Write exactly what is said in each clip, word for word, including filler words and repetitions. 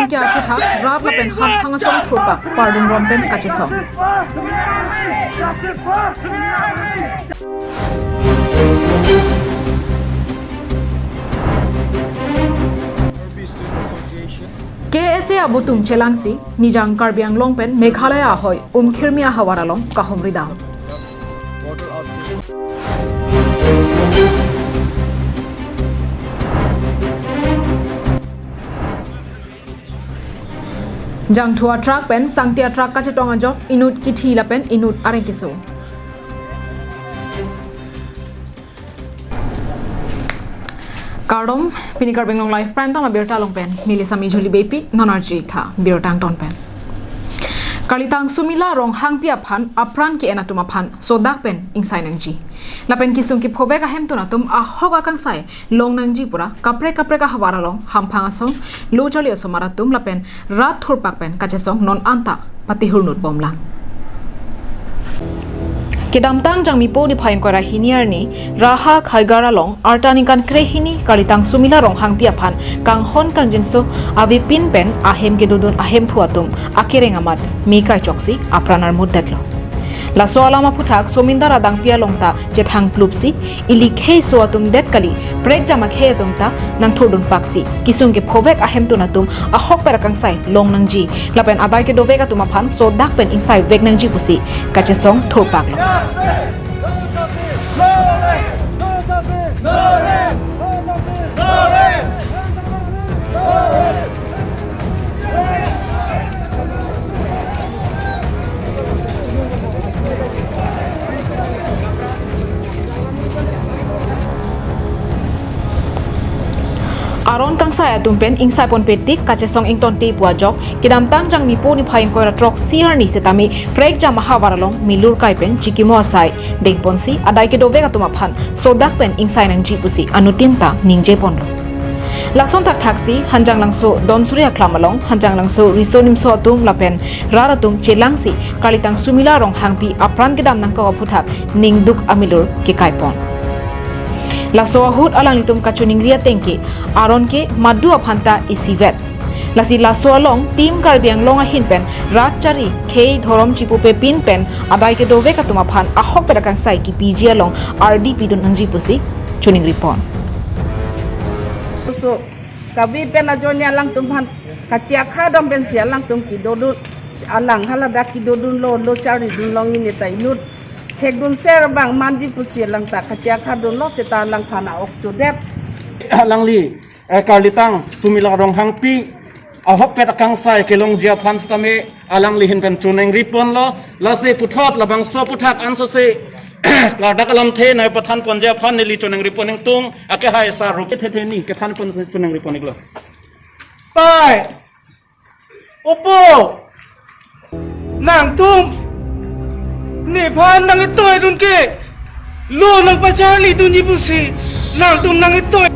Ke aphuthak rat lapen hamphang asong thurpak pardun rom pen kachesong. K S A abutum chelangsi Nijang Karbi Anglong pen Meghalaya ahoi Umkhirmi ahavar along kahumri dam. Jangthu atruck pen sangti atruck kachetong ajok inut kithi lapen inut areng keso. Kardom, pini Karbi Anglong Live Prime Time abirta along pen neli Sami Juli Beypi, non arju-ik tha birta angton pen. Karlitang Sumila Ronghangpi aphan apran ke-en atum aphan sodak pen ingsai nangji lapen kesung kephovek ahemtun atum ahok akangsai long nangji pura kaprek kaprek ahavar along hamphang asong, lo charli osomar atum lapen rat thurpak pen kachesong non anta patihurnut bomlang. Kedamtang Jangmipo niphai ingkoi ra hini arni Raha Khaigar along arta ningkan krehini Karlitang Sumila Ronghangpi aphan kanghon kangjinso avepin pen ahem kedodun ahemphu atum akereng amat me kaichoksi apran armut detlo. Laso alam aphuthak Somindar adangpi along ta chethang plupsi, ili kheiso atum det kali, prekjam akhei atum ta nangthurdun paksi, kesung kephovek ahemtun atum ahok pen akangsai long nangji lapen adai kedovek atum aphan sodak pen ingsai vek nangji pusi kachesong thurpaklo. Aron kangsai atum pen ingsai ponpe tik kachesong ingtonte pu ajok, kedamtang Jangmipo niphai ingkoi ra throksi arni setame prekjam ahavar along milur kai pen chikimo asai dengponsi adai kedovek atum aphan sodak pen ingsai nangji pusi anuttin ta ningje ponlo. Lason thakthaksi Hanjanglangso Donsuri Aklam along Hanjanglangso riso nimso atum lapen rat atum chelangsi Karlitang Sumila Ronghangpi apran kedam nangkok aphuthak ningduk amilur kekai pon. Laso ahut alanglitum kachiningri ateng ke aron ke madu aphan ta isivet. Lasi laso along Team Karbi Anglong ahin pen rat charli khei dhorom chipupepin pen adai kedovek atum aphan ahok pen akangsai kipiji along ardi pidun nangji pusi chiningri pon. So, kabi pen ajoine alangtum aphan kachiakha dam pensi alangtum kedodun, alang haladak kedodunlo, lo charlidun long ini ta inut thekdun ser abang manji pusi alang ta kachiakha dunlo seta alangphan a-ok chodet. Alangli, eh, Karlitang Sumila Ronghangpi ahok pen akangsai kelongji aphan setame alangli ahin pen choningri ponlo. Lasi puthot labangso aphuthak ansose klardak alamthe nangpathan ponji aphan neli choningri pon ingtung, akehai sar rup kethe theni kethan pon choningri pon iklo. Pai, opo, nangtum nephan nangketoi dun ke lo nangpacharlidunji pusi nangtum nangketoi.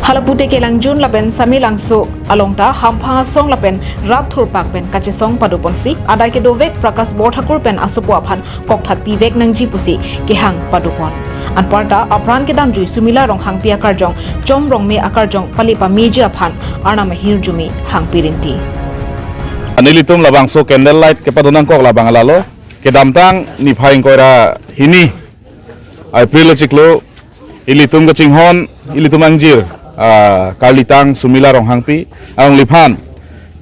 Hala pute Kelangjun lapen Samelangso along ta hamphang asong lapen rat thurpak pen kachesong padoponsi adai kedovek Prakash Borthakur pen asopo aphan kokthat pivek nangji pusi kehang padopon. Anparta apran kedamjui Sumila Ronghangpi akarjong Chom Rongme akarjong pali pameji aphan arnam ahirjume hangpi rinti. Nelitum labangso candle light kepadon nangkok labang lalo. Kedamtang niphai ingkoi ra hini April achiklo, ilitum kachinghon, ilitum angjir, ah, Karlitang Sumila Ronghangpi alangliphan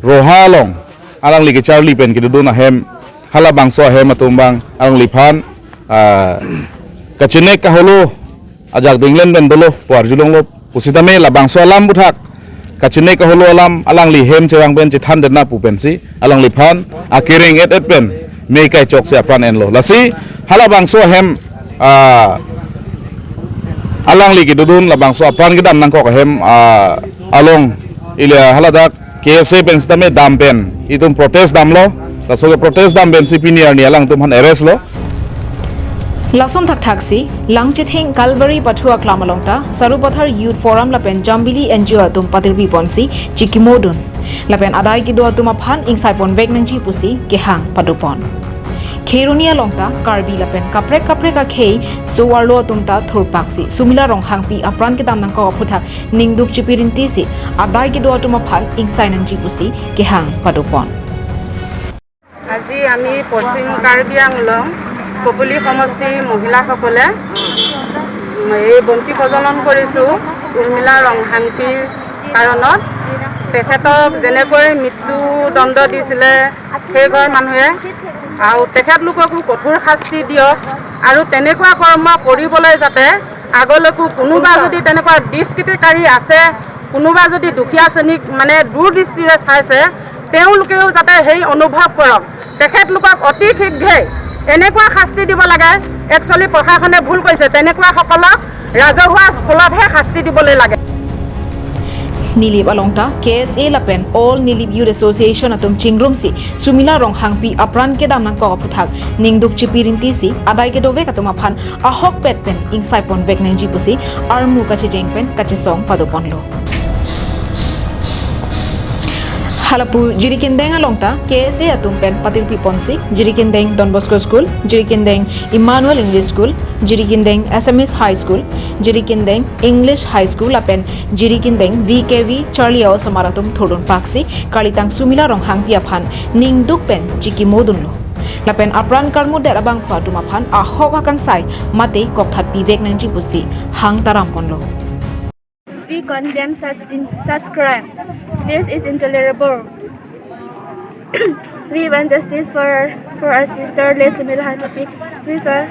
Roha along alangli kecharli pen kedodun ahem, halabangso ahem atum abang alangliphan, ah, kachenek kaholo ajak dinglen pen dolo pu arjulonglo pusitame labangso alam aphuthak kachenek kaholo alam alangli hem chevang pen chethan detna pu pensi alangliphan akereng et et pen me kaichoksi apran enlo. Lasi halabangso ahem, ah, alangli kedodun labangso apran kedam nangkok ahem, ah, along ili haladak K S A pen setame dam pen itum protest damlo. Laso ke protest dam pensi pini arni alangtum aphan arrest lo. Lason thakthaksi Langchithing Calvary Pathu Aklam along ta Sarupathar Youth Forum lapen Jambili N G O atum patirpi ponsi chikimo dun lapen adai kedo atum aphan ingsai ponvek nangji pusi kehang padopon. Kheroni along ta Karbi lapen kaprek kaprek akhei so-arlo atum ta thurpaksi Sumila Ronghangpi apran kedam nangkok aphuthak ningduk chipirinti si adai kedo atum aphan ingsai nangji pusi kehang padopon. আজি আমি পশ্চিম কাৰ্বি আংলং কপুলি সমষ্টিৰ মহিলাসকলে এই বন্তি প্ৰজ্বলন কৰিছোঁ উৰ্মিলা ৰংহাংপিৰ কাৰণত। তেখেতক যেনেকৈ মৃত্যুদণ্ড দিছিলে সেই ঘৰ মানুহে, আৰু তেখেতলোককো কঠোৰ শাস্তি দিয়ক। আৰু তেনেকুৱা কৰ্ম কৰিবলৈ যাতে আগলৈকো কোনোবা যদি তেনেকুৱা দুষ্কৃতিকাৰী আছে, কোনোবা যদি দুখীয়া শ্ৰেণীক মানে দূৰদৃষ্টিৰে চাইছে, তেওঁলোকেও যাতে সেই অনুভৱ কৰক। তেখেতলোকক অতি শীঘ্ৰে এনেকুৱা শাস্তি দিব লাগে। একচুৱেলি প্ৰশাসনে ভুল কৰিছে, তেনেকুৱাসকলক ৰাজহুৱা স্থলতহে শাস্তি দিবলৈ লাগে। Nilip along ta K S A lapen All Nilip Youth Association atum chingrumsi Sumila Ronghangpi apran kedam nangkok aphuthak ningduk chipirinti si adai kedovek atum aphan ahokpet pen ingsai ponvek nangji pusi armu kachejeng pen kachesong padoponlo. Halapu Jirikindeng along ta K S A atum pen patirpi ponsi Jirikindeng Don Bosco School, Jirikindeng Emmanuel English School, Jirikindeng Assamese High School, Jirikindeng English High School lapen Jirikindeng V K V Charli Aosomar atum thurdunpaksi kalitang Sumila Ronghangpi aphan ningduk pen chikimodunlo. Lapen apran karmudet abangphu atum aphan ahok akangsai mate kokthat pivek nangji pusi hang taramponlo. We condemn such in, such crime. This is intolerable. We want justice for for our sister Late Sumila Ronghangpi. We were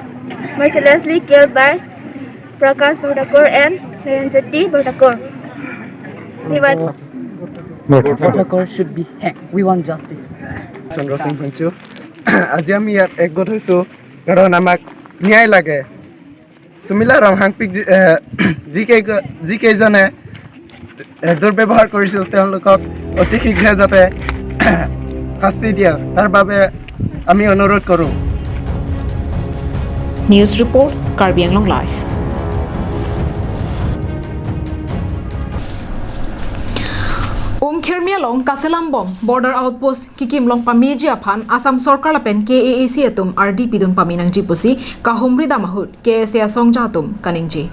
mercilessly killed by Prakash Borthakur and Nayanjyoti Borthakur. We want Borthakur should be hanged. We want justice. চন্দ্ৰ সিং ভঞ্চু। আজি আমি ইয়াত একগোট হৈছোঁ, কাৰণ আমাক ন্যায় লাগে। সুমিলা ৰংহাংপিক যি- এ, যিকেই- যিকেইজনে এ, দুৰ্ব্যৱহাৰ কৰিছিল, তেওঁলোকক অতি শীঘ্ৰে যাতে শাস্তি দিয়ে, তাৰ বাবে আমি অনুৰোধ কৰোঁ। News report, Karbi Anglong Live. Umkhirmi along kaselam bom border outpost kikim long pameji aphan Assam Sorkar lapen K A A C atum ardi pidun pame nangji pusi kahumri dam ahut K S A asongja atum kaningje.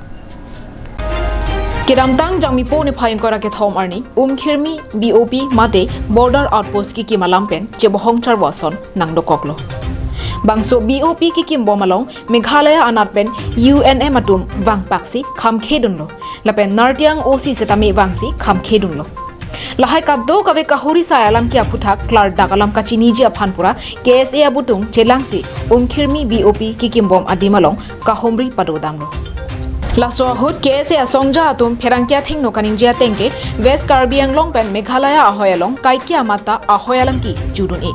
Kedamtang Jangmipo niphai ingkoi ra kethom arni Umkhirmi B O P mate border outpost kikim alam pen chebohong charvo ason nangdokoklo. Bangso B O P kikim bom along Meghalaya anat pen U N M atum vangpaksi khamkhedunlo. Lapen Nartiang O C setame vangsi khamkhedunlo. Lahai kadokave kahuri sai alam ke aphuthak klardak alam kachiniji aphan pura K S A abutung chelangsi Umkhirmi B O P kikim bom adim along kahumri padodamlo. Laso ahut K S A asongja atum pherangke athengno kaningje ateng ke West Karbi Anglong pen Meghalaya ahoi along kaike amat ta ahoi alam kejudun-e.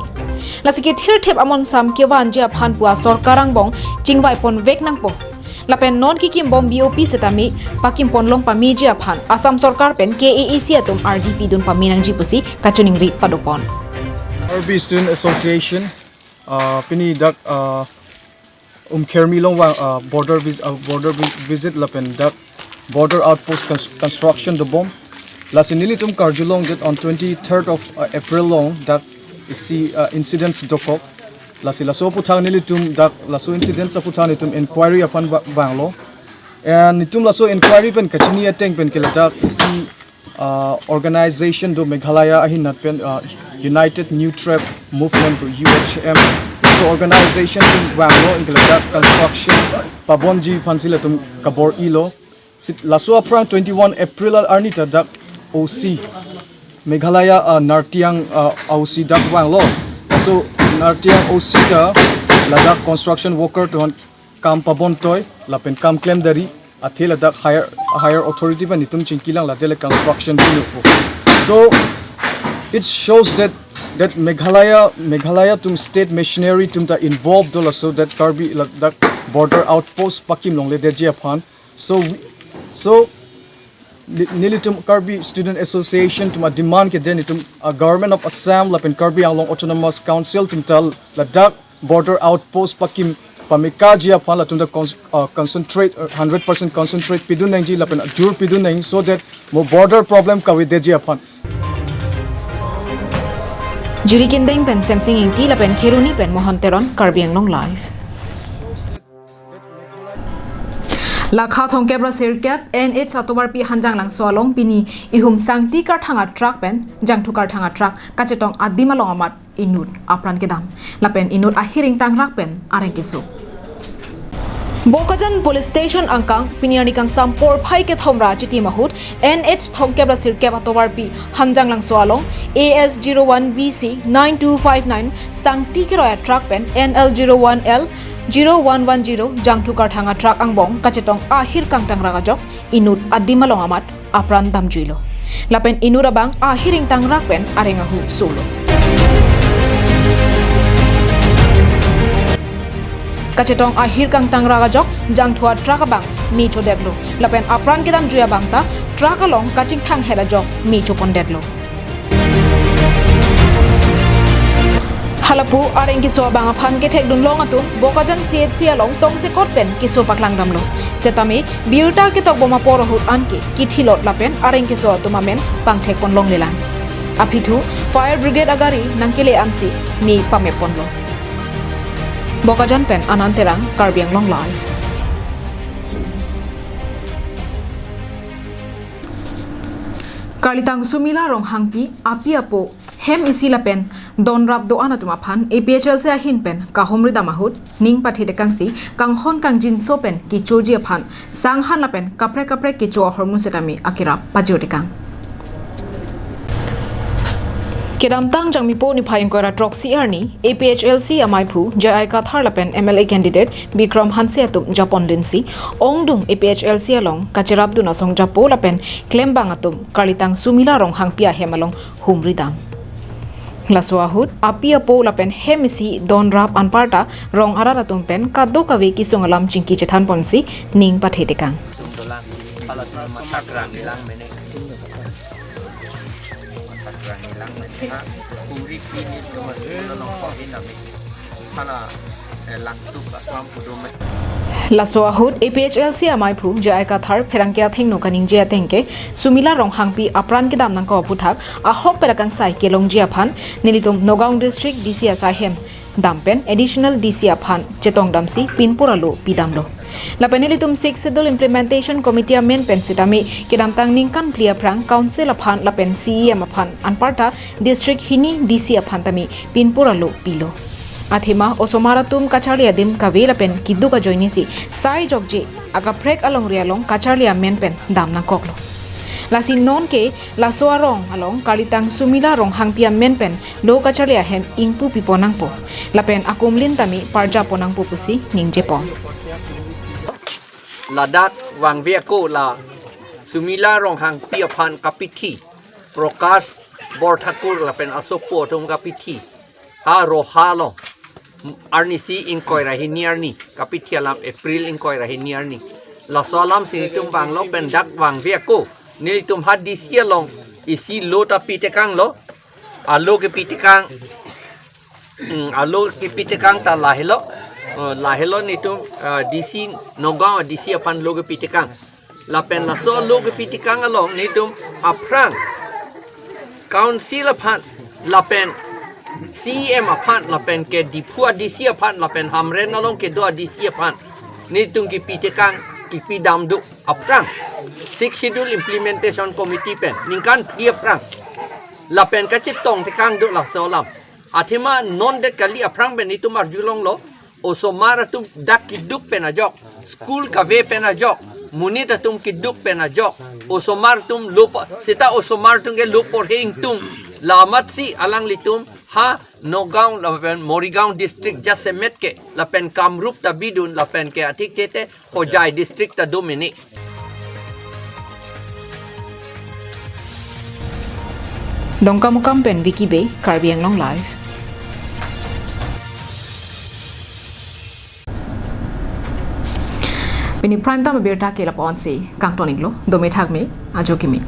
Lasi kethirthip amonsam kevanji aphan pua sorkar angbong chingvai ponvek nangpo. Lapen non kikim bom B O P setame pakim ponlong pameji aphan Assam Sorkar pen K A A C atum ardi pidun pame nangji pusi kachiningri padopon. Karbi Student Association, uh, pini dak, uh, Umkhirmi long vang, uh, border vis- uh, border vi- visit lapen dak border outpost cons- construction dobom. Lasi nelitum karjulong that on twenty-third of, uh, April long dak isi, uh, incidents dokok. Lasi laso aphuthak nelitum dak laso incidents aphuthak nelitum inquiry aphan va- vanglo. And nelitum laso inquiry pen kachini ateng pen ke ladak isi, uh, organization do Meghalaya ahin nat pen, uh, United New Tribe Movement do U H M. So organization tum vanglo, anke ladak construction pabomji aphansi latum kabor-ilo. Si laso aphrang twenty-one April arni ta dak O C Meghalaya, uh, Nartiang, uh, O C dak vanglo. So Nartiang O C ta ladak construction worker atum aphan kam pabomtoi lapen kam klemdari athe ladak higher higher authority pen nelitum chingkilang, ladak le construction pinupo. So it shows that that Meghalaya Meghalaya atum state machinery atum ta involved do laso that Karbi ladak border outpost pakim longledetji aphan. So we- so ne- nelitum Karbi Student Association atum ademand ke then itum, uh, Government of Assam lapen Karbi Anglong Autonomous Council atum ta ladak border outpost pakim pamekaji aphan latum ta cons- uh, concentrate, uh, hundred percent concentrate pidun nangji lapen jur pidun nang, so that mo border problem kavedetji aphan. Jirikindeng pen Semsing Ingti lapen Kheroni pen Mohon Teron, Karbi Anglong Live. Lakha thomkep ra sirkep N H atovarpi Hanjanglangso along pini ihum sangti karthang a truck pen jangthu karthang a truck kachetong adim along amat inut apran kedam. Lapen inut ahir ingtangrak pen areng keso. Bokajan Police Station angkang pini arni kangsam porphai kethom ra chitim ahut N H thomkep ra sirkep atovarpi Hanjanglangso along A S zero one B C nine two five nine sangti keroi a truck pen N L zero one L zero one one zero jangthu karthang a truck angbong kachetong ahir kangtangrak ajok inut adim along amat apran damjuilo. Lapen inut abang ahir ingtangrak pen areng ahu solo. Kachetong ahir kangtangrak ajok jangthu a truck abang me chodetlo. Lapen apran kedamjui abang ta truck along kachingthang het ajok me chopondetlo. Halapu areng keso abang aphan kethekdun long atum Bokajan C H C along tongsekot pen keso paklangdamlo. Setame birta ketokbom apor ahut anke kithilot lapen areng keso atum amen pangthekpon longlelang. Aphi thu fire brigade agari nangkele ansi me pamepponlo. Bokajan pen Anand Terang, Karbi Anglong Live. Karlitang Sumila Ronghangpi api apo hem isi lapen donrap do-an atum aphan A P H L C ahin pen kahumri dam ahut ning pathe tekangsi kanghon kangjinso pen kechoji aphan sanghan lapen kaprek kaprek kecho ahormu setame akerap pajir tekang. Kedamtang Jangmipo niphai ingkoi ra throksi arni A P H L C amaiphu J I Kathar lapen M L A candidate Bikram Hanse atum japon linsi ongdung A P H L C along kacherapdun asong japo lapen klembang atum Karlitang Sumila Ronghangpi ahem along humri dam. Laso ahut api apo lapen hem isi donrap anparta rong arat atum pen kadokave kesung alam chingki chethanponsi ning pathe tekang. Tum dolang, pala tum mathak rang ilang mene. Mathak rang ilang mene. Ha, kuri pini tum mathak rang ilang mene. Hala, eh, langtuk asam pudum. Laso ahut A P H L C amaiphu J I Kathar pherangke athengno kaningje atengke Sumila Ronghangpi apran kedam nangkok aphuthak ahok pen akangsai kelongji aphan nelitum Nagaon District D C asai hem dam pen Additional D C aphan chetongdamsi pinpur alo pidamlo. Lapen nelitum Sixth Schedule Implementation Committee amen pen setame kedamtang ningkan phli aphrang Council aphan lapen C E M aphan anparta District hini D C aphan tame pinpur alo pilo. Athema osomar atum kacharli adim kave lapen keduk ajoinesi sai jokje akaprek alongri along kacharli amen pen dam nangkoklo. Lasi nonke laso arong along Karlitang Sumila Ronghangpi amen pen lo kacharli ahem ingpu pipon nangpo. Lapen akumlin tame parjapon nangpo pusi ningjepon. Ladak vangve ako la Sumila Ronghangpi aphan kapithi Prakash Borthakur lapen asopo atum kapithi ha Roha along arnisi ingkoi ra hini arni kapithi alam April ingkoi ra hini arni. Laso alamsi nelitum vanglo pen dak vangve ako nelitum ha D C along isi lo ta pitekanglo. Alo kepitekang, hmm, alo kepitekang ta lahelo, eh, lahelo nelitum, eh, D C Nagaon D C aphan lo kepitekang. Lapen laso lo kepitekang along nelitum aphrang Council aphan lapen C E M aphan lapen ke Diphu a D C aphan lapen Hamren along kedo a D C aphan nelitum kepitekang kepidam do aphrang Sixth Schedule Implementation Committee pen ningkan phli aphrang lapen kachetong tekang do laso alam. Athema non det kali aphrang pen nelitum arjulonglo. Osomar atum dak keduk pen ajok, school kave pen ajok, monit atum keduk pen ajok, osomar atum lo pa, seta osomar atum ke lo porhe ingtung, la amatsi alanglitum ha Nagaon lapen Morigaon district jasemet ke lapen Kamrup ta bidun lapen ke athik tete Hojai district ta do mene. Dongkamukam pen Vicky Bey, Karbi Anglong Live. Pini prime time abirta ke lapu-ansi kangton-iklo, dome thakme, ajo keme.